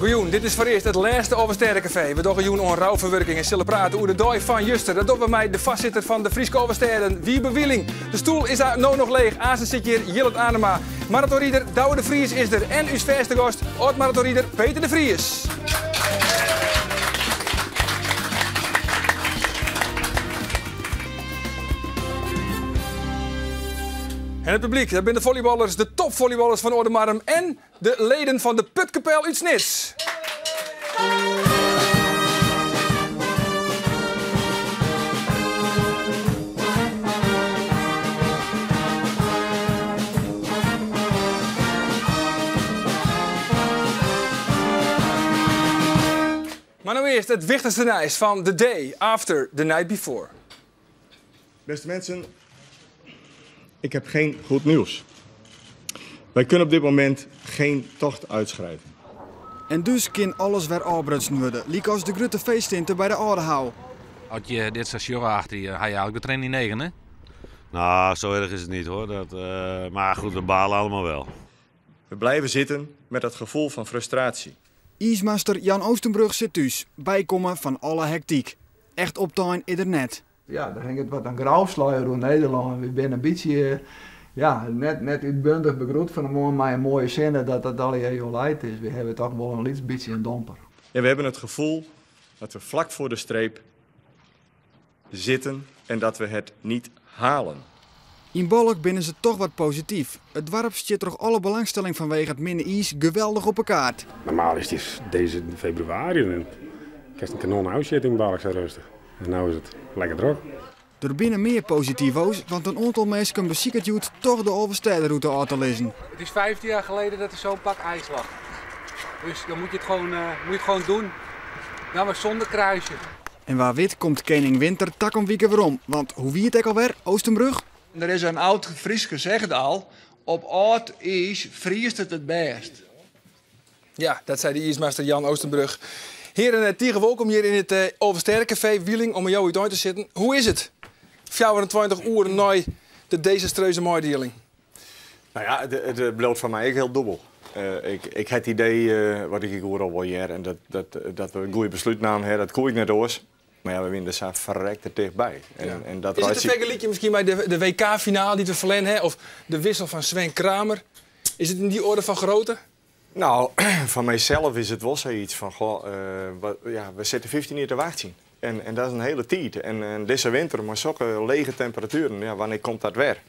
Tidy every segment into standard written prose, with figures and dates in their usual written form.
Goejûn, dit is foarearst it lêste Alvestêdekafee. We dogge jûn oan rouferwurking en sille prate oer de dei fan juster. Dat dogge we mei de foarsitter fan de Fryske Alvestêden, Wiebe Wieling. De stoel is no noch leech. Aansen sit hjir Jillert Anema. Maratonrider Douwe de Vries is der en ús fêste gast, âld-maratonrider Peter de Vries. En it publyk, dat binne de folleyballers, de topfolleyballers fan Oardermarrum en de leden fan de Putkapel út Snits. Mar no earst it wichtichste nijs fan the day after the night before. Beste mensen, ik heb geen goed nieuws. Wij kunnen op dit moment geen tocht uitschrijven. En dus kin alles wer ôfbrutsen wurde, lykas de grutte feesttinte by de Aldehou. As je dit sa sjogge achter je, ha je eigentlik de triennen yn de eagen, hè? Nou, zo erg is het niet hoor. Dat, maar goed, we balen allemaal wel. We blijven zitten met dat gevoel van frustratie. Iismaster Jan Oostenbrug sit thús, bykomme fan alle hektyk. Echt optein is er net. Ja, der hinget wat in grausluier oer Nederlân. Wy binne in bytsje, ja, net, net útbundich begroet fan 'e moarn mei in moaie sinne dat dat allegear jolijt is. Wy hawwe toch wol in lyts bytsje in domper. En we hebben het gevoel dat we vlak voor de streep zitten en dat we het niet halen. Yn Balk binne se toch wat posityf. It doarp stiet troch alle belangstelling fanwege it minne iis geweldich op 'e kaart. Normaal is dit deze februari en kinst in kanon ôfsjitte yn Balk sa rêstich. En no is it lekker drok. Der binne mear positivo's, want in oantal minsken besiket hjoed toch de Alvestêderûte ôf te lizzen. Het is 15 jaar geleden dat er zo'n pak ijs lag. Dus dan moet je het gewoon, moet je het gewoon doen. Dan maar zonder kruisje. En wa wit komt kening Winter takom wike werom, want hoe wie it ek alwer, Oostenbrug? Der is in âld Frysk gezegde al, op âld iis friest it it bêst. Ja, dat sei de iismaster Jan Oostenbrug. Hearen, tige wolkom hjir yn it Alvestêdekafee Wieling om mei jo útein te sitten. Hoe is it? 24 oeren nei de desastreuze meidieling. Nou ja, it bliuwt foar my ek hiel dûbel. Ik ha it idee, wat ik oeral wol hear, en dat we in goede beslút naam ha, dat koe ik net oars. Mar ja, we wiene der sa ferrekte tichtby. En dat Is it te fergelykjen miskien mei de WK-finale dy't we ferlern ha, of de wissel fan Sven Kramer? Is it yn dy oarder fan grootte? Nou, foar mysels is it wol sayts fan, goh, ja, we sitte 15 jier te wachtsjen. En dat is in hiele tiid. En dizze winter mei sokke lege temperatueren, ja, wannear komt dat wer?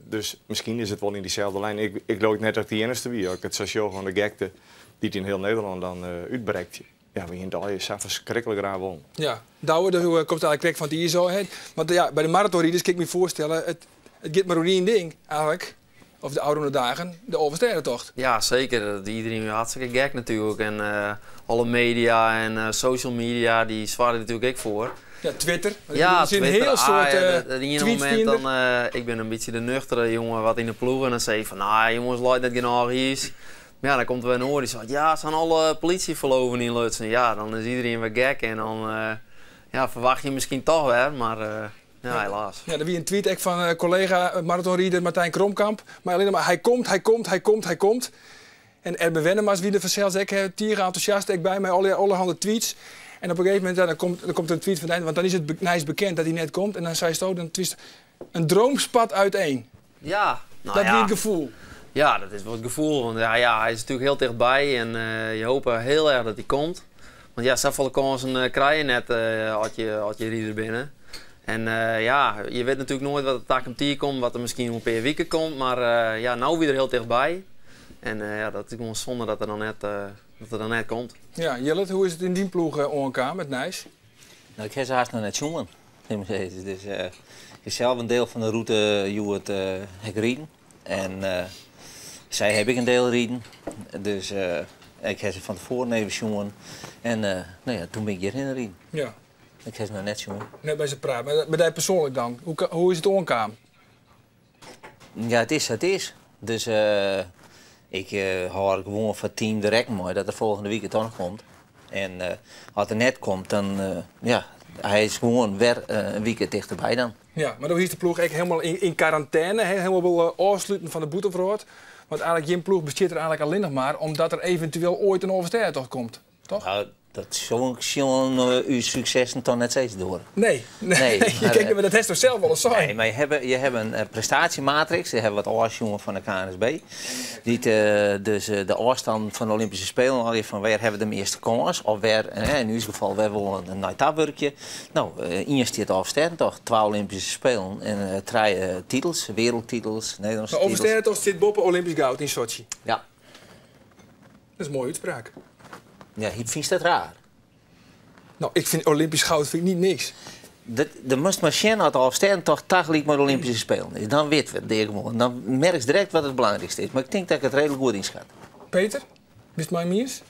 Dus miskien is it wol yn dyselde lijn. Ik leau net dat ik de iennichste wie. As ik it sa sjoch oan de gekte dy't yn hiel Nederlân dan útbrekt. Ja, we hiene it allegear sa ferskriklik graach wollen. Ja, Douwe, do komst eigentlik krekt fan it iis ôf. Hè? Want ja, by de maratonriders kin ik my foarstelle, it giet mar oer ien ding eigentlik. Of de ôfrûne dagen, de Alvestêdetocht. Ja, zeker. Iedereen is hartstikke gek natuurlijk. En alle media en social media, dy soargje der natuerlik ek foar. Ja, Twitter. Ja, Er zijn een Twitter. heel soort Ah, ja, dat ene tweets momint die dan, ik bin in bytsje de nuchtere jonge wat yn de ploech en dan sei ik fan, nou jonges, leit net genôch iis. Mar ja, dan komt der wer in oar dy seit, ja, se han alle polysjeferloven ynlutsen. Ja, dan is iedereen wer gek en dan ja, ferwachtsje je miskien toch wer, mar ja, helaas. Ja, der wie in tweet ek fan kollega maratonrider Martijn Kromkamp. Mar allinne mar hy komt, hy komt, hy komt, hy komt. En Erben Wennemars wie der fansels ek tige entûsjast ek by mei allerhande tweets. En op in gegeven momint, ja, dan komt der in tweet fan, want dan is it nijs bekend dat hy net komt. En dan seisto, dan tweetst een droom spat uiteen. Ja, nou Dat ja. wie it gefoel. Ja, dat is wol it gefoel. Want ja, ja, hy is natuerlik hiel tichtby en je hope hiel erch dat hy komt. Want ja, safolle kânsen krije je net as je rider binne. En ja, je wit natuerlik noait wat der takom tiid komt, wat der miskien oer in pear wike komt. Mar ja, no wie er hiel tichtby. En ja, dat is gewoan sonde dat er dan net, dat er dan net komt. Ja, Jillert, hoe is it yn dyn ploech oankaam, it nijs? Nou, ik ha se hast noch net sjoen. Dus, ik ha sels in diel fan de rûte hjoed ha ik riden. En sy ha ek in diel riden. Dus ik ha se fan tefoaren even sjoen. En nou ja, doe bin ik hjirhinne riden. Ik ha se noch net sjoen. Net mei se praat, mar by dy persoanlik dan? Hoe is it oankaam? Ja, it is sa't it is. Dus ik hâld gewoan foar it team der rekken mei dat er folgjende wike toch noch komt. En as er net komt, dan ja, hy is gewoan wer in wike tichterby dan. Ja, mar do hiest de ploech ek hielendal yn karantêne, hè? Hielendal wol ôfsluten fan de bûtenwrâld. Want eigentlik jim ploech bestiet der eigentlik allinnich mar omdat der eventueel oait in Alvestêdetocht komt, toch? Nou, dat soe ik sjoen ús suksessen toch net sizze doare. Nee, nee. Nee, maar dat hast toch sels wolris sein? Nee, mar je hawwe in prestaasjematrix, dêr hawwe we wat ôfsjoen fan de KNSB. Dy't dus de ôfstannen fan de Olympyske Spelen allegear fan wêr hawwe we de measte kâns of wêr, yn ús gefal, wêr wolle we nei ta wurkje. No, ien stiet Alvestêdentocht, twa Olympyske Spelen en trije titels, wereldtitels, Nederlânske titels. Mar Alvestêdentocht stiet boppe Olympysk goud yn Sotsji? Ja. Dat is in moaie útspraak. Ja, fynst dat raar? No, ik fyn Olympysk goud fyn ik net niks. Do moatst mar sjen as de Alvestêdentocht tagelyk mei de Olympyske Spelen is. Dan witte we it dea gewoan. Dan merkst direkt wat it belangrykste is. Mar ik tink dat ik it reedlik goed ynskat. Peter, bist it mei my iens?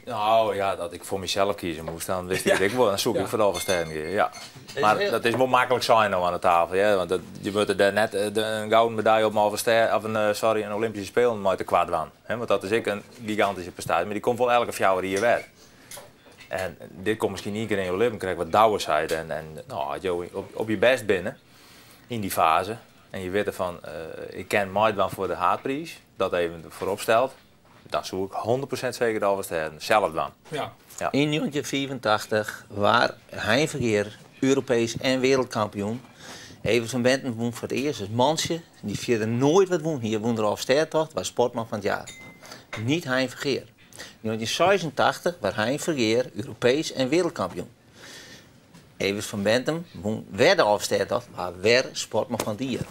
No ja, as ik foar mysels kieze moast, dan wist ik it ek wol. Dan soe ik ek foar de Alvestêden gean, ja. Mar dat is wol maklik sein no oan de tafel, hear. Want je moatte dêr net in gouden medalje op in Alvestêden, of in, sorry, in Olympyske Spelen mei tekoart dwaan. Want dat is ek in gigantyske prestaasje, mar dy komt wol elke 4 jier wer. En dit komt miskien ien kear yn jo libben, krekt wat Douwe seit. En no, as jo op je bêst binne yn dy faze en je witte fan ik kin meidwaan foar de haadpriis, dat even foarop steld, dan soe ik 100% seker de Alvestêden sels dwaan. Ja. Yn 1985 waard Hein Vergeer Europeesk en wereldkampioen. Evert van Benthem wûn foar it earst as mantsje, dy't fierder noait wat wûn hie, wûn de Alvestêdetocht, waard sportman fan it jaar. Niet Hein Vergeer. Yn 1986 waard Hein Vergeer Europeesk en wereldkampioen. Evert van Benthem wûn wer de Alvestêdetocht, waard wer sportman fan it jier.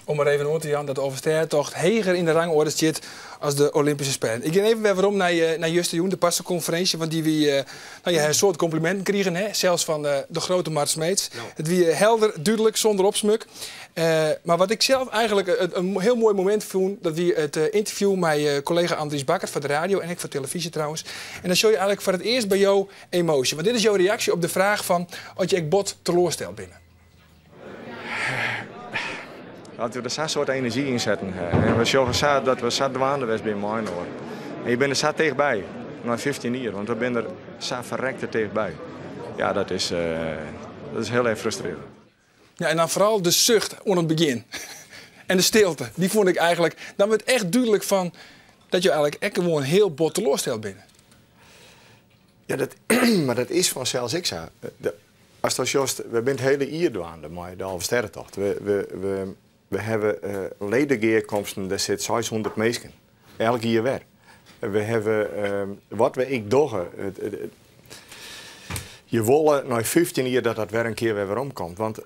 Om mar even oan te jaan dat de Alvestêdetocht heger yn de rangoarder stiet as de Olympyske Spelen. Ik gean even wer werom nei, nei justerjûn, de parsekonferinsje, want dy wie, no, je ha in soad kompliminten krigen, hè? Sels fan de grote Mart Smeets. It wie helder, dúdlik, sûnder opsmuk. Mar wat ik sels eigentlik in hiel moai momint fûn, dat wie it ynterview mei kollega Andries Bakker foar de radio en ek foar telefyzje trouwens. En dan sjogge je eigentlik foar it earst by jo emoasje. Want dit is jo reaksje op de fraach fan oft je ek bot teloarsteld binne. As we der sa'n soad enerzjy yn setten ha en we sjogge sa dat we sa dwaande west binne mei-inoar. En je binne der sa tichtby, nei 15 jier, want we binne der sa ferrekte tichtby. Ja, dat is, dat is hiel erch frustrearjend. Ja, en dan foaral de sucht oan it begjin. En de stilte, dy fûn ik eigentlik. Dan wurdt echt dúdlik fan dat jo eigentlik ek gewoan hiel bot teloarsteld binne. Ja, dat, mar dat is fansels ek sa. Ast dan sjochst, we binne it hiele jier dwaande mei de Alvestêdetocht. We hawwe ledegearkomsten, dêr sit 600 minsken. Elk jier wer. We hawwe, wat we ek dogge, je wolle nei 15 jier dat dat wer in kear wer weromkomt. Want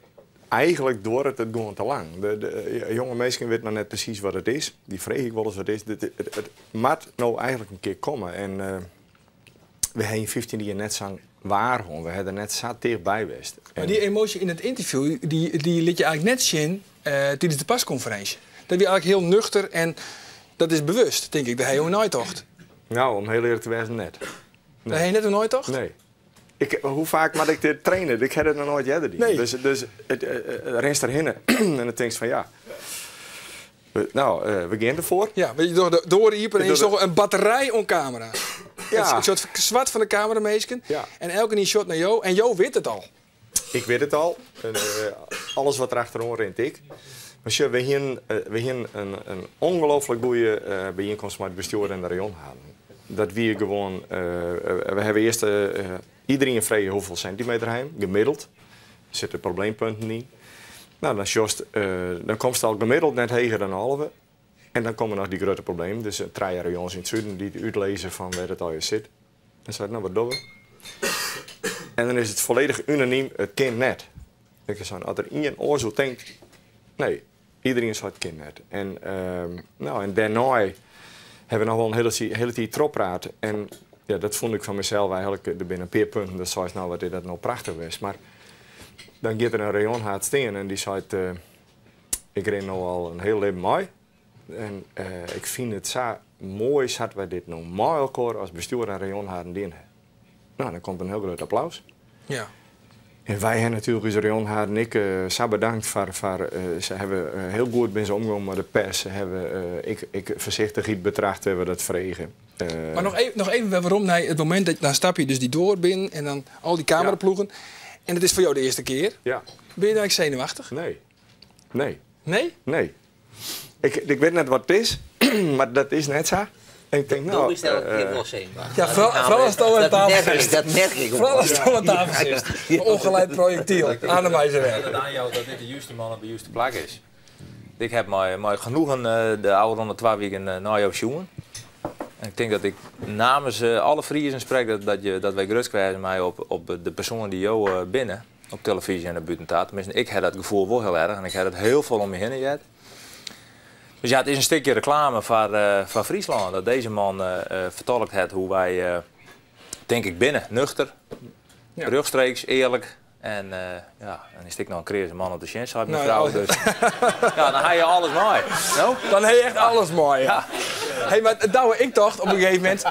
eigentlik duorret it gewoan te lang. De jonge minsken witte noch net presys wat it is. Dy freegje ik wolris wat it is. It moat no eigentlik in kear komme. En we ha yn 15 jier net sa'n waar hân. We ha der net sa tichtby west. Mar dy emoasje yn it ynterview, dy lit je eigentlik net sjen tidens de parskonferinsje. Dat wie eigentlik hiel nuchter en dat is bewust, tink ik. Dêr ha jo oer neitocht. No, om hiel earlik te wêzen, net. Dêr ha je net oer neitocht? Nee. Ik, hoe faak moat ik dit traine? Ik ha dit noch noait earder dien. Nee. Dus it, rinst derhinne en dan tinkst fan ja, no, we gean derfoar. Ja, want je dogge de doar iepen en je sjogge in batterij oan kamera's. Ja. In soart swart fan de kameraminsken. Ja. En elkenien sjocht nei jo en jo witte it al. Ik wit it al. En, alles wat der achteroan rint, ik. Mar sjoch, we hienen in ongelooflik goede byienkomst mei it bestjoer en de rayonhaden. Dat wie gewoan, we hawwe earst iderien frege hoefolle sintimeter ha jim, gemiddeld. Der sitte probleempunten yn. No, dan sjochst, dan komst al gemiddeld net heger dan 11. En dan komme noch dy grutte problemen. Dus trije rayons yn it suden dy't útlizze fan wêr't it allegear sit. En sei, no wat dogge we? En dan is it folledich unanym, it kin net. Ik sei, as der ien oars oer tinkt, nee, iderien sei it kin net. En, no, en dêrnei hawwe we noch wol in hiele tiid trochpraat. En ja, dat fûn ik fan mysels eigentlik, der binne in pear punten dat seist, no wat is dat no prachtich west. Mar dan giet der in rayonhaad stean en dy seit, ik rin no al in hiel libben mei. En ik fyn it sa moai sa't wy dit no mei elkoar as bestjoer en rayonhaden dien ha. No, dan komt in hiel grut applaus. Ja. En wy ha natuerlik ús rayonhaden ek sa bedankt foar se hawwe hiel goed binne se omgongen mei de pers. Se hawwe ek foarsichtichheid betracht wêr't we dat fregen. Mar noch even, noch even wer werom nei it momint dat dan stap je dus dy doar binnen en dan al dy kameraploegen. En it is foar jo de earste kear. Ja. Binne je dan ek senuwachtich? Nee. Nee. Nee? Nee. Ik, ik wit net wat it is, mar dat is net sa. En ik tink, no... Do bist elke kear wol senuwachtich. Ja, foaral, foaral ast oan tafel sitst. Dat merk ik. Foaral ast oan tafel sitst. In ongeleid projektyl. Adema is der wer. Dat oanjout dat dit de juste man op de juste plak is. Ik ha mei genoegen de ôfrûne 2 wiken nei jo sjoen. En ik tink dat ik namens alle Friezen sprek dat wy grutsk wêze meie op de persoan dy't jo binne op telefyzje en bûten ta. Teminsten, ik ha dat gefoel wol hiel erch en ik ha dat hiel folle om my hinne heard. Dus ja, it is in stikje reklame foar Fryslân dat dizze man fertolkt hat hoe't wy, tink ik, binne. Nuchter, rjochtstreeks, earlik. En ja, dan is it ek noch in kreaze man om te sjen, seit myn frou. Dus ja, dan ha je alles mei. No? Dan ha je echt alles mei, ja. Hey, mar Douwe, ik tocht op in gegeven momint...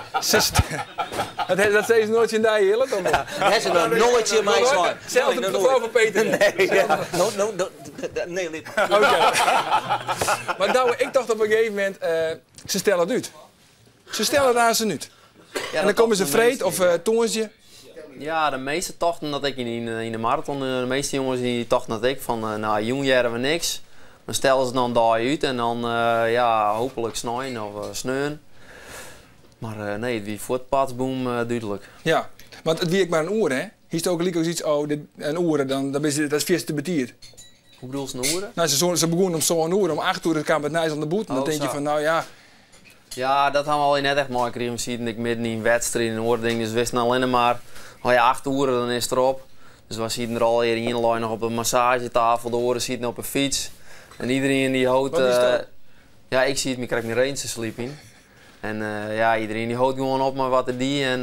Dat sei se noait tsjin dy, Jillert? Of Dat ha se noch noait tsjin my sein. Sels de frou fan Peter net? Nee, ja. No, no, no, nee, lit mar. Oké. Mar Douwe, ik tocht op in gegeven momint, se stelle it út. Se stelle it aansen út. En dan komme se freed of tongersdei. Ja, de measte tochten dat ek yn de maraton. De measte jonges dy tochten dat ek fan, no, jûn hearre we niks. Dan stelle se dan in dei út en dan, ja, hooplik snein of sneon. Mar nee, it wie fuort patsboem dúdlik. Ja, want it wie ek mar in oere, hè? Hiest ook lykas iets, oh, dit, in oere, dan, dan is, dat is fierste betiid. Hoe bedoelst in oere? No, se begûnen om sân oere, om 8 oere kaam it nijs al nei bûten. Dan tink je fan, no ja. Ja, dat ha we al net echt meikrigen. We sieten ek midden yn wedstriden en oare dingen, dus we wisten allinne mar, oh ja, 8 oere, dan is it derop. Dus we sieten der allegear, ien lei noch op de massagetafel, de oare sieten op 'e fyts. En iedereen dy hold, Wat is dat? Ja, ik siet my krekt myn Renze sliep yn. En ja, iedereen dy hold gewoan op mei wat er die en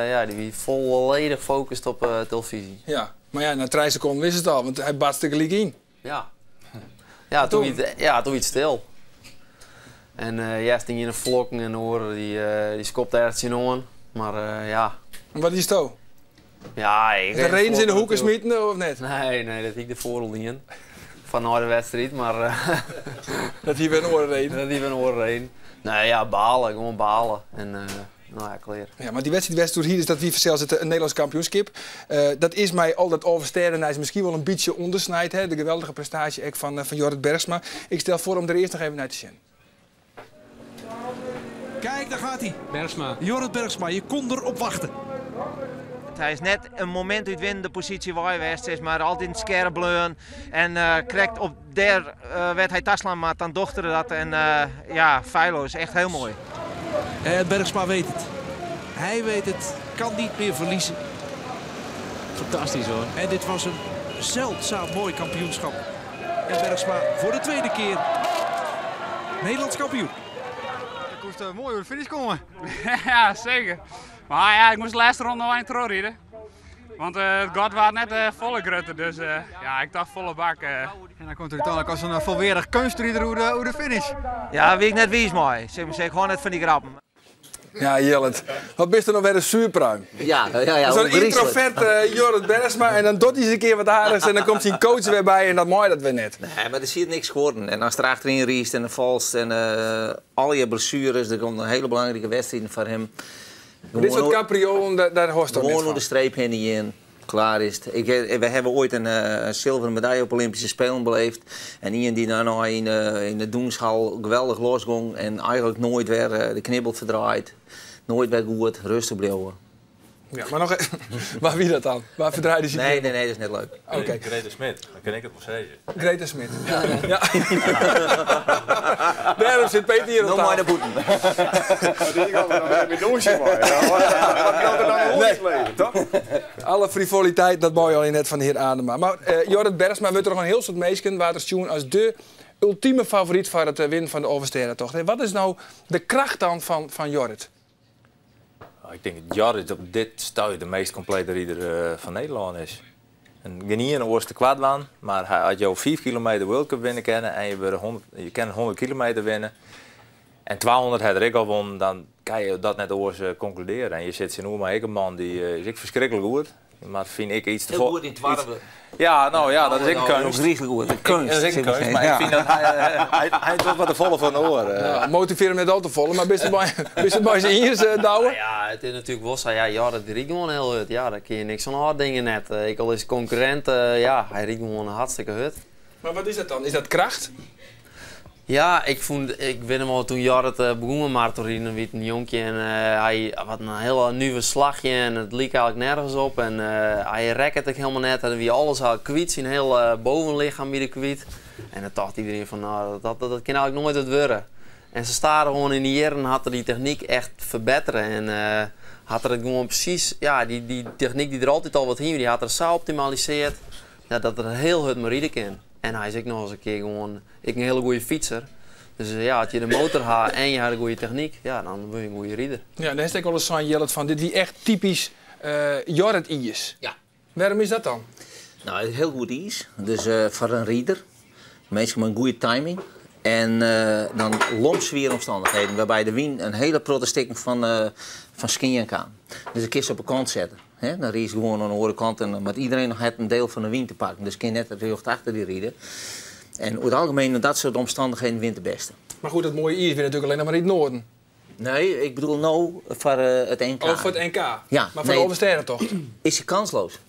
ja, dy wie folledich fokust op telefyzje. Ja, mar ja, nei 3 sekonden wist it al, want hy barste gelyk yn. Ja. Ja, toen wie it, ja, toen wie it stil. En ja, stie yn de flokken en de oare dy skopte ergens tsjinoan. Mar ja. En wat is to? Ja, ik De redens yn de hoeken smiten of net? Nee, nee, dat hie ik derfoar al dien. Fan nei de wedstriid, mar Dat hie wer in oare reden. Dat hie wer in oare reden. Nee, ja, balen, gewoan balen. En no ja, klear. Ja, mar dy wedstriid wêr'tst oer hiest, dat wie fansels it Nederlânsk kampioenskip. Dat is mei al dat Alvestêdenijs miskien wol in bytsje ûndersnijd, hè? De geweldige prestaasje ek fan Jorrit Bergsma. Ik stel foar om der earst noch even nei te sjen. Kijk, daar gaat hij. Bergsma. Jorrit Bergsma, je kon erop wachten. Hy is net in momint út winnende posysje wei west, is mar altyd yn it skerp bleaun. En krekt op dêr wêr't hy taslaan moat, dan docht er dat. En ja, feilloos, echt hiel moai. En Bergsma weet het. Hij weet het, kan niet meer verliezen. Fantastisch hoor. En dit was een zeldzaam mooi kampioenschap. En Bergsma voor de tweede keer Nederlands kampioen. Dat koest moai oer de finish komme. Ja, zeker. Maar ja, ik moest de laatste ronde nog een terugrijden. Want het gat was net folle grutter, dus ja, ik dacht volle bak. En dan komt er uiteindelijk als een volwaardig kunstrijder oer de finish. Ja, wie ik net wiis mei. Zeg maar, ik hou net van die grappen. Ja, Jillert. Wat bist er nou weer een zuurpruim? Ja, ja, ja, Zo'n ongriezelijk. introverte Jorrit Bergsma en dan doet hij eens een keer wat aardigs en dan komt zijn coach er weer bij en dat mooi dat we net. Nee, maar er zit niks geworden. En als er achterin riest en dan valst en al je blessures, er komt een hele belangrijke wedstrijd voor hem. Dit soort capriolen, daar hoort toch Gewoon net door van. de streep heen in. Klaar is het. We hebben ooit een zilveren medaille op Olympische Spelen beleefd. En iemand die daarna in de Doenshal geweldig losging en eigenlijk nooit weer de knibbel verdraaid. Nooit weer goed, rustig blijven. Ja, maar nog even. Maar wie dat dan? Waar verdraaide ze? Nee, nee, nee, dat is net leuk. Oké. Greta Smit, dan kan ik het wel zeggen. Greta Smit. Ja. Ja. Daarom zit Peter hier op Nog maar tafel. de boeten. Maar die gaan we dan weer met douche, man. Ja, wat kan er dan Nee. leven, toch? Alle frivoliteit, dat mooi al in net van de heer Adema. Maar Jorrit Bergsma wordt er nog een heel soort meesken waar er als de ultieme favoriet voor het winnen van de Alvestêdetocht. Wat is nou de kracht dan van Jorrit? Ik denk dat Jorrit op dit stuit de meest complete rider van Nederland is. En geen een oorste kwadlaan, maar hij had jou 5 kilometer World Cup winnen kennen en je kan 100 kilometer winnen. En 200 had ik al won, dan kan je dat net oors concluderen. En je zit in Oerma, ik een man die is ik verschrikkelijk goed. Maar vind ik iets te Heel vol- goed in het warme. iets- Ja, nou ja, dat is ik een Nou, kunst. ook goed. Een kunst, Dat is ik een zeg maar. kunst, maar Ja. ik vind dat hij doet wat de volle van de oor. Ja, motiveer hem net al te volle, maar bist het bij, bist het bij zijn ears, Douwe? Nou ja, het is natuurlijk wel zo. Ja, ja, dat riekt gewoon heel hard. Ja, daar kun je niks aan hard dingen net. Ik al is concurrent, ja, hij riekt gewoon hartstikke hard. Maar wat is dat dan? Is dat kracht? Ja, ik fûn, ik wit noch wol toen Jorrit begûn mei maratonriden, wie it in jonkje en hy hat in hiel nuver slachje en it like eigentlik nergens op en hy rekke it ek helemaal net en wie alles eigentlik kwyt, syn hiele bovenlichem wie er kwyt. En dan tocht iedereen fan no, dat, dat, dat kin eigentlik noait wat wurde. En sa stadichoan yn de jierren hat er dy technyk echt ferbettere en hat er it gewoan presys, ja, dy, dy technyk dy't er altyd al wat hie, dy hat er sa optimalisearre, ja, dat er hiel hurd mei ride kin. En hy is ek noch ris in kear gewoan ek in hiele goede fytser. Dus ja, as je de motor ha en je ha de goede technyk, ja, dan wurd je in goede rider. Ja, dêr hast ek alris sein, Jellert, fan dit wie echt typysk Jorrit iis. Ja. Wêrom is dat dan? No, it is hiel goed iis. Dus foar in rider, minsken mei in goede timing. En dan lompswiere omstannichheden, wêrby de wyn in hiele protte stikken fan skien kaam. Dus dan kinst op 'e kant sette. Hè? Dan rydst gewoan oan de oare kant en dan moat iedereen noch het in diel fan de wyn te pakken. Dus kin net rjocht achter dy ride. En oer it algemeen, in dat soart omstannichheden wint de bêste. Mar goed, dat moaie iis wie natuerlik allinnich mar yn it noarden. Nee, ik bedoel no foar it NK. Oh, foar it NK? Ja. Mar foar de Alvestêdetocht? Is hy kansloos.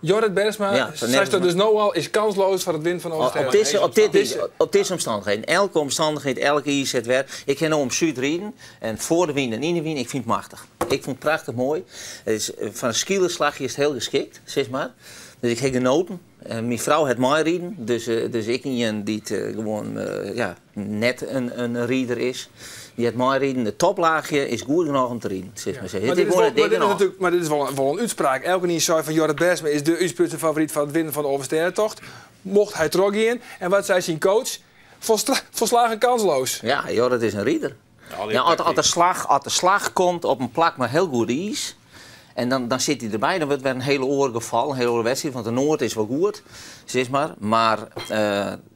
Jorrit Bergsma, Ja, seist dat dus no al, is kansloos foar it winnen fan de Op Alvestêdetocht. op dizze omstannichheden. Elke omstannichheid, elke iis set wer. Ik kin no om súd riden en foar de wyn en yn de wyn, ik fyn it machtich. Ik fûn it prachtich moai. It is, foar in skeelerslachje is it hiel geskikt, sis mar. Dus ik ha genoten. Myn frou hat meiriden, dus ek ien dy't gewoan ja, net in rider is, dy hat meiriden. De toplaachje is goed genôch om te riden, sis mar. Mar dit is wol, mar dit is natuerlik, mar dit is wol in útspraak. Elkenien sei fan Jorrit Bergsma is de útsprutsen favoryt foar it winnen fan de Alvestêdetocht. Mocht hy trochgean. En wat sei syn coach? Folslagen kansloos. Ja, Jorrit is in rider. Ja, as de slach komt op in plak mei hiel goed iis, en dan sit hy derby, dan wurdt it wer in hiel oar gefal, in hiel oare wedstriid, want de Noard is wol goed, sis mar. Mar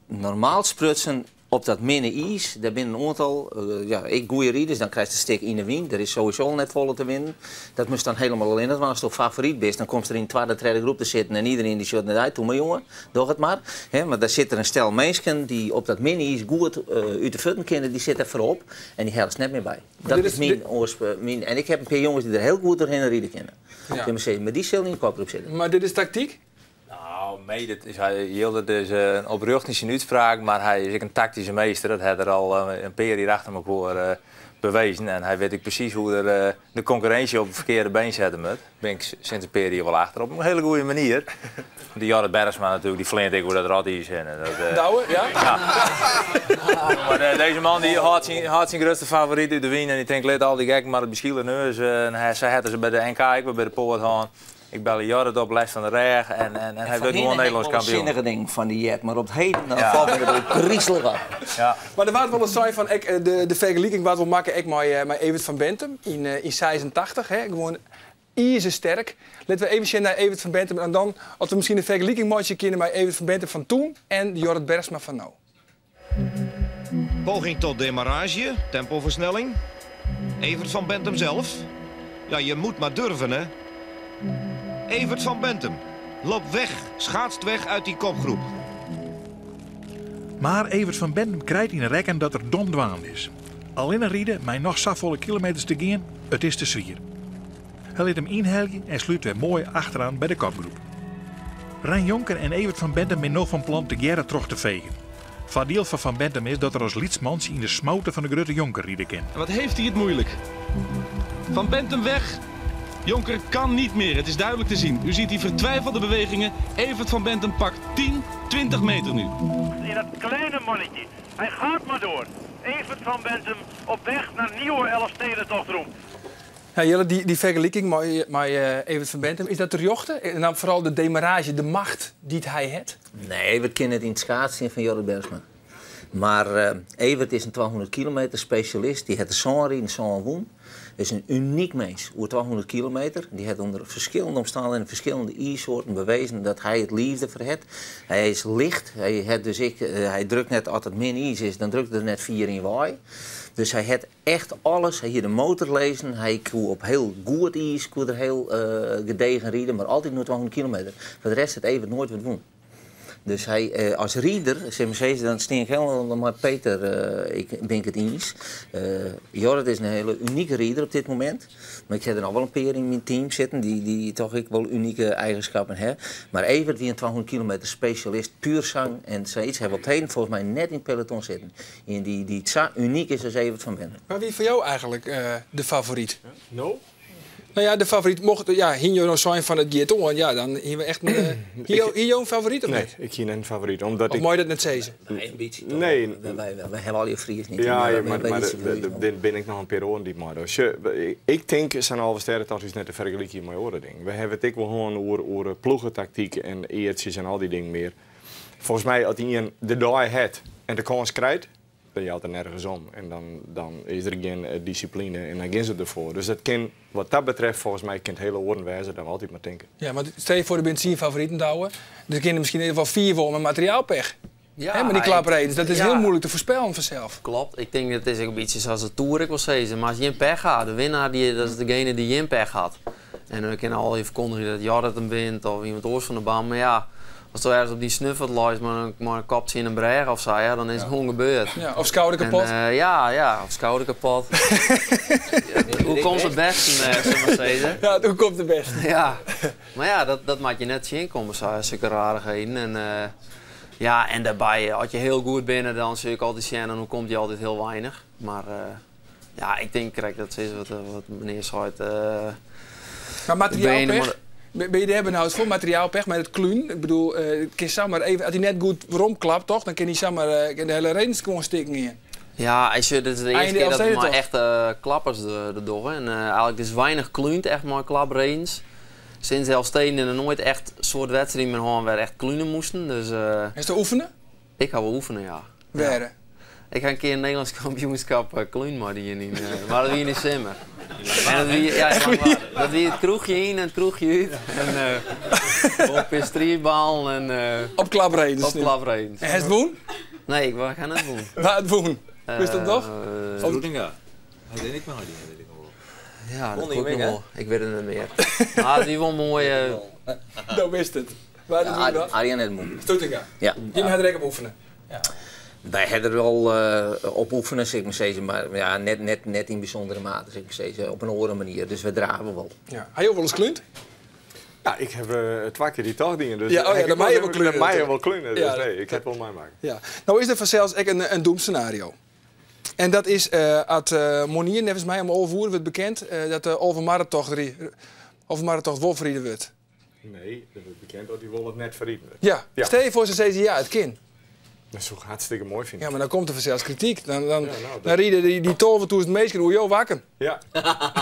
normaal sprutsen, op dat minne iis, dêr binne in oantal, ja, ek goede riders, dan krijst in stik yn de wyn, der is sowieso al net folle te winnen. Dat moatst dan hielendal allinnich dwaan. Asto favoryt bist, dan komst der yn de twadde, tredde groep te sitten en iderien dy sjocht nei dy, toe mar jonge. Doch it mar. Hè, mar der sit der in stel minsken dy't op dat minne iis goed út de fuotten kinne, dy sitte foarop en dy hellest net mear by. Dat is myn myn, en ik ha in pear jonges dy't der hiel goed trochhinne ride kinne. Ja. Mar dy sille yn de kopgroep sitte. Mar dit is taktyk? No, nee, dat is, hy, Jildert is in oprjocht yn syn útspraak, mar hy is ek in taktyske meester. Dat hat er al in pear jier achter elkoar bewezen. En hy wit ek presys hoe't er de konkurrinsje op it ferkearde been sette moat. Bin ik sinds in pear jier wol achter op in hiele goede manier. Dy Jorrit Bergsma natuerlik, dy fleant ek oer dat rotiis hinne. Dat, Douwe, ja? Ja. Mar dizze man dy hâldt syn grutste favoryt út de wyn en dy tinkt lit al dy gekken mar op de skiele neus. En hy, sa hat er se by de NK ek wer by de poat hân. Ik belle Jorrit op, lêst fan de rêch en hy wurdt gewoan Nederlânsk kampioen. Sinnige dingen fan dy heard, mar op 't heden dan falt my dat grizelich op. Ja. Mar der waard wolris sein fan ek de fergeliking waard wol makke ek mei mei Evert van Bentum yn yn 86, hè, gewoan izersterk. Litte we even sjen nei Evert van Bentum en dan oft we miskien in fergeliking meitsje kinne mei Evert van Bentum fan toen en Jorrit Bergsma fan no. Poging tot demarrage, tempoversnelling. Evert van Bentum zelf. Ja, je moet maar durven, hè. Evert van Bentum loopt weg, schaatst weg uit die kopgroep. Mar Evert van Bentum krijt yn 'e rekken dat er dom dwaande is. Allinne ride mei noch safolle kilometers te gean, it is te swier. Hy lit him ynhelje en slút wer moai achteroan by de kopgroep. Rein Jonker en Evert van Bentum binne no fan plan tegearre troch te fegen. Foardiel fan Van Bentum is dat er as lyts mantsje yn de smoute fan de grutte Jonker ride kin. Wat heeft hij het moeilijk. Van Bentum weg. Jonker kan niet meer. Het is duidelijk te zien. U ziet die vertwijfelde bewegingen. Evert van Bentum pakt 10, 20 meter nu. In dat kleine mannetje. Hij gaat maar door. Evert van Bentum op weg naar nieuwe Elfstedentochtroem. Ja, Jelle, dy fergeliking mei Evert van Bentum, is dat terjochte? En dan foaral de demarrage, de macht dy't hy hat? Nee, Evert kin net yn it skaad stean fan Jorrit Bergsma. Mar Evert is in 200 kilometer spesjalist. Dy hat de sân riden, sân wûn. Is in unyk mins oer 200 kilometer. Dy hat ûnder ferskillende omstannichheden, ferskillende iissoarten bewezen dat hy it liif derfoar hat. Hy is licht. Hy hat dus ek, hy drukt net as it min iis is, dan drukt er der net fier yn wei. Dus hy hat echt alles. Hy hie de motor lizzen, hy koe op hiel goed iis koe er hiel gedegen ride, mar altyd noch 200 kilometer. Foar de rest hat Evert noait wat wûn. Dus hy, as rider, sil ik mar sizze, dan stean ik hielendal mei Peter, ik bin ik it iens. Jorrit is in hiele unike rider op dit momint. Mar ik ha der noch wol in pear yn myn team sitten dy't dy toch ek wol unike eigenskappen ha. Mar Evert wie in 200 kilometer spesjalist, puer sang en sayts ha we op 't heden folgens my net yn it peloton sitten. Ien dy't sa unyk is as Evert van Benthem. Mar wie foar jo eigenlik de favoryt? No? No ja, de favoryt mocht, ja, hiene jo no sein fan it giet oan, ja, dan hiene we echt in, hie jo, hie jo in favoryt of Nee, net? ik hie net in favoryt, omdat Of ik... mei je dat net sizze? Nee, in bytsje toch. Nee. Wy hawwe al je Fries net. Ja, Wy mar binne mar bytsje Fries, der binne ek noch in pear oaren dy't meidogge. Sjoch, ik tink sa'n Alvestêdetocht is net te fergelykjen mei oare dingen. We hawwe it ek wol hân oer, oer ploegetaktyk en eartsjes en al dy dingen mear. Folgens my, as ien de dei hat en de kâns krijt, dan jout er nergens om. En dan, dan is der gjin dissipline en dan gean se derfoar. Dus dat kin, wat dat betreft, folgens my kin it hiele oaren wêze dan we altyd mar tinke. Ja, want stel je foar der binne tsien favoriten Douwe. Der kinne miskien even wol fiif wol mei materiaalpech. Ja, Hè, mei dy klapredens. Dat is ja. hiel muoilik te foarspellen fansels. Klopt. Ik tink dat is ek in bytsje sa as de Tour ek wol sizze. Mar as jin pech ha, de winnaar dy, dat is degene dy't gjin pech hat. En we kinne al even ferkondigje dat Jorrit him wint of iemand oars fan de baan. Mar ja, as do ergens op dyn snuffert leist mei in kop tsjin in brêge of sa, ja, dan is it gewoan gebeurd. Ja, of skouder kapot. En, ja, ja, of skouder kapot. Hoe komt it bêsten, sil ik mar sizze. Ja, hoe komt it bêsten. Ja, mar ja, dat moat je net tsjinkomme, sa, sulke rarichheden. En, ja, en dêrby, as je hiel goed binne, dan sil ik altyd sjen en dan komt je altyd hiel weinich. Mar ja, ik tink krekt dat is wat, wat menear seit. Mar materiaalpech, binne je dêr benaud foar? Materiaalpech mei it klún? Ik bedoel, it kin samar even, as hy net goed weromklapt, toch? Dan kin hy samar kin de hiele redens gewoan stikken gean. Ja, ik sjoch, dit is de earste kear dat we mei echte klappers der dogge. En eigenlik is weinich klúnd echt mei klapredens. Sinds Elfsteden is der noait echt soart wedstriden mear hân wêr echt klune moasten. Dus, Hast der oefene? Ik ha wol oefene, ja. Wêr? Ik ha in kear in Nederlânsk kampioenskap klún mei dien yn, mar dat wie yn de simmer. En dat wie, ja, dat wie it kroechje yn en it kroechje út. En wol in pear strieballen en Op klapredens. Op klapredens. En hast wûn? Nee, ik ha net wûn. Wa hat wûn? Witst dat noch? Stroetinga. Hy dêr ek mei dien, wit ik noch wol. Ja, dat koe ik noch wol. Ik wit it net mear. Mar it wie wol moai. Do witst it. Wa hat wûn dan? Arjen hat wûn. Stroetinga. Ja. Jim ha der ek op oefene? Ja. Wy ha der wol op oefene, sil ik mar sizze, mar ja, net, net, net yn bysûndere mate, sil ik mar sizze, op in oare manier. Dus wy drave wol. Ja. Ha jo wolris klúnd? Ja, ik ha twa kear dy tocht dien. Dus ja, oh ja, dan meie je wol klune. Dan meie je wol klune, dus ja, nee, ik ha it wol meimakke. Ja. No is der fansels ek in doemsenario. En dat is at moarnier, neffens my om 11 oere wurdt bekend dat de Alvemarretocht wol ferriden wurdt. Nee, dat wurdt bekend dat dy wol of net ferriden wurdt. Ja. Stel je foar se sizze ja, it kin. Dat soe ik hartstikke moai fine. Ja, mar dan komt der fansels krityk. Dan, dan, ja, nou, dan ride dy, dy 12.000 minsken oer jo wekken. Ja.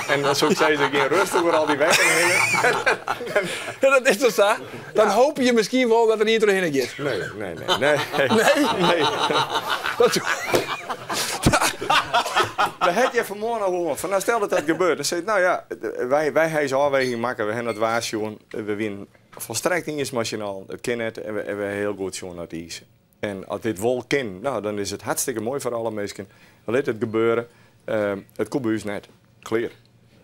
En dan soe ik sizze, gean rêstich oer al dy wekken hinne. ja, dat is toch sa? Dan ja. hoopje je miskien wol dat der ien trochhinne giet. Nee, nee, nee. Nee? Nee? nee. Dat We het je vanmorgen al horen. Van, nou, stel dat dat gebeurt. Dan zeg ik, nou ja, wy, wy ha ús ôfweging makke. We hawwe it waar sjoen. We wienen folstrekt iens mei syn allen. It kin net en we, en we hawwe hiel goed sjoen nei it iis. En as dit wol kin, nou, dan is it hartstikke moai foar alle minsken. Lit it gebeure. It koe by ús net. Klear.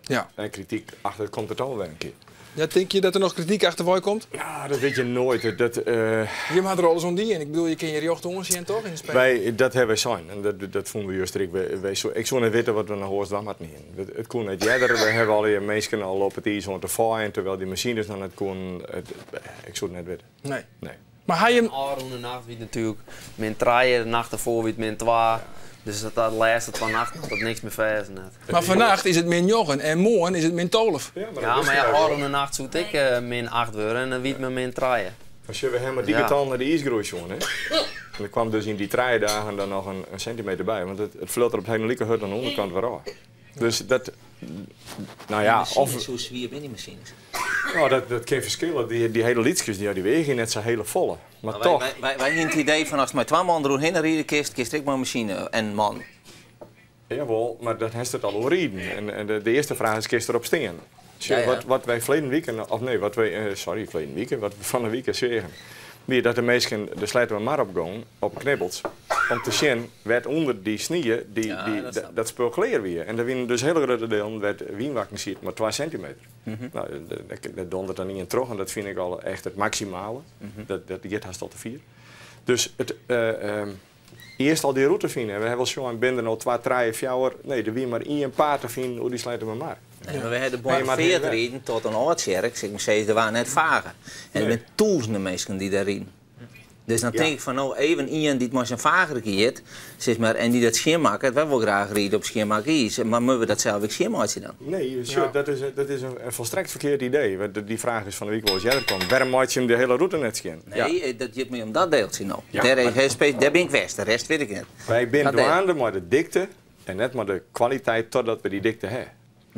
Ja. En krityk achter komt der toch wer in kear. Ja, tinke je dat der noch krityk achterwei komt? Ja, dat wit je noait. Dat, Jim ha der alles oan dien. Ik bedoel, je kinne je rjocht oansjen toch yn de spegel? Wy, dat hawwe wy sein. En dat, dat fûnen we juster ek. Wy, ik soe net witte wat we noch oars dwaan moatten hienen. It koe net earder. We hawwe allegear minsken al op it iis oan te feien, terwyl dy masines noch net koenen. Ik soe it net witte. Nee. Nee. Mar ha jim. Ôfrûne nacht wie it natuerlik min trije, de nacht derfoar wie it min twa. Dus dat de lêste twa nachten hat dat niks mear fêst net. Mar fannacht is it min njoggen en moarn is it min 12. Ja, mar ja, ôfrûne nacht soe it ek min acht wurde en dan wie it mar min trije. Mar sjoch, we hawwe mei dy getallen nei de iisgroei sjoen, hè. En der kwam dus yn dy trije dagen dan noch in sintimeter by, want it fleut der op it heden like hurd oan de ûnderkant wer ôf. Dus dat, nou ja, of... Hoe swier binne dy masines? No, dat kin ferskille. Dy hiele lytskes, dy weagje net sa hiele folle. Mar toch. Wy hiene it idee fan ast mei twa man deroerhinne ride kinst, kinst ek mei in masine en man. Jawol, mar dan hast it al oer riden. En de earste fraach is, kinst derop stean? Sjoch, wat wy ferleden wike, of nee, wat wy, sorry, ferleden wike, wat we fan 'e wike seagen, wie dat de minsken de Sleattemermar op gongen, op knibbels. Om te sjen wêr't ûnder dy snie dy, dy, dat spul klear wie. En der wiene dus hiele grutte delen wêr't wynwakken sieten mei 2 sintimeter. No, dêr dondert dan ien troch en dat fyn ik al echt it maksimale. Dat, dat giet hast al te fier. Dus it, earst al dy rûte fine. En we hawwe wol sjoen, binne der no twa, trije, fjouwer, nee, der wie mar ien paad te finen oer dy Sleattemermar. Nee, mar we hawwe de Boarnfeart riden tot oan Aldtsjerk, sil ik mar sizze, der waard net fage. En der binne tûzenen minsken dy't dêr riden. Dus dan tink ik fan no, even ien dy't mei syn fager giet, sis mar, en dy't dat skjinmakket, wy wolle graach ride op skjinmakke iis, mar moatte we dat sels ek skjinmeitsje dan? Nee, sjoch, dat is in folstrekt ferkeard idee. Want dy fraach is fan 'e wike wol ris earder kommen. Wêrom meitsje jim de hiele rûte net skjin? Nee, dat giet my om dat deeltsje no. Dêr bin ik west, de rest wit ik net. Wy binne dwaande mei de dikte en net mei de kwaliteit totdat we dy dikte ha.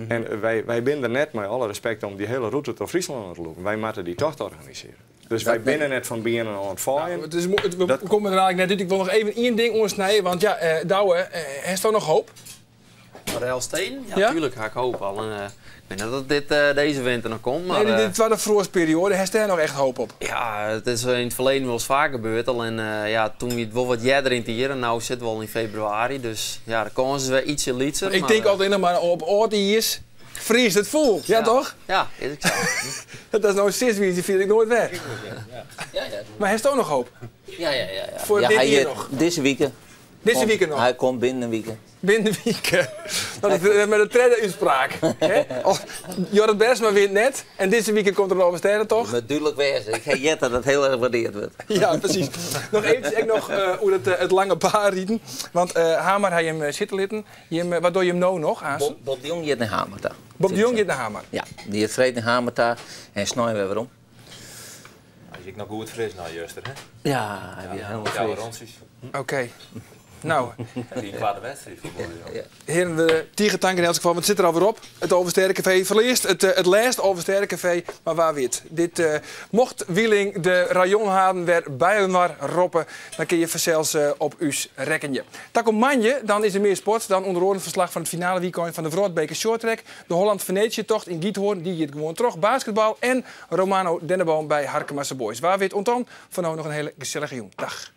En wy binne der net, mei alle respekt, om dy hiele rûte troch Fryslân oan te lûken. Wy moatte dy tocht organisearje. Dus wy binne net fan beannen oan it faaien. We komme der eigentlik net út. Ik wol noch even ien ding oansnije, want ja, Douwe, hast noch hoop? Foar de Elfsteden? Ja, tuerlik ha ik hoop. Al ik wit net oft dit dizze winter noch komt. Mar, nee, dy twadde froastperioade, hast dêr noch echt hoop op? Ja, it is yn it ferleden wolris faak gebeurd. Allinnich ja, toen wie it wol wat earder yn it jier en no sitte we al yn febrewaris. Dus ja, de kâns is wer ytsje lytser. Ik tink altyd noch mar op âld iis friest it fûl, ja toch? Ja, is ek sa. Dat is no in siswize, dy ferjit ik noait wer. Mar hasto noch hoop? Ja. Foar dit jier noch? Dizze wike. Dizze wike noch? Hy komt binnen in wike. Binnen in wike. Dat is mei de tredde útspraak. Jorrit Bergsma wint net en dizze wike komt der in Alvestêdetocht. Dat moat dúdlik wêze. Ik ha heard dat dat hiel erch waardeard wurdt. Ja, presys. Noch eventsjes ek noch oer it lange baanriden. Want Hamar ha jim sitte litten. Jim, wat dogge jim no noch aanst? Bob de Jong giet nei Hamar ta. Bob de Jong giet nei Hamar? Ja, dy giet freed nei Hamar ta en snein wer werom. Hy is ek noch goed fris nei juster, hè? Ja, hy wie hielendal fris. Oké. Nou. Hy wie in koarte wedstriid foar Bob de Jong. Hearen, we tige tank yn elts gefal, want it sit der alwer op. It Alvestêdekafee foarearst it lêste Alvestêdekafee, mar wa wit. Dit mocht Wieling de rayonhaden wer byinoar roppe, dan kinne je fansels op ús rekkenje. Takom moandei dan is der mear sport, dan ûnder oaren ferslach fan it finale wykein fan de Wrâldbeker Shorttrack, de Holland-Venetië-tocht yn Giethoorn, dy giet gewoan troch, basketbal en Romano Denneboom by Harkemase Boys. Wa wit oant dan, foar no noch in hiele gesellige jûn. Dag.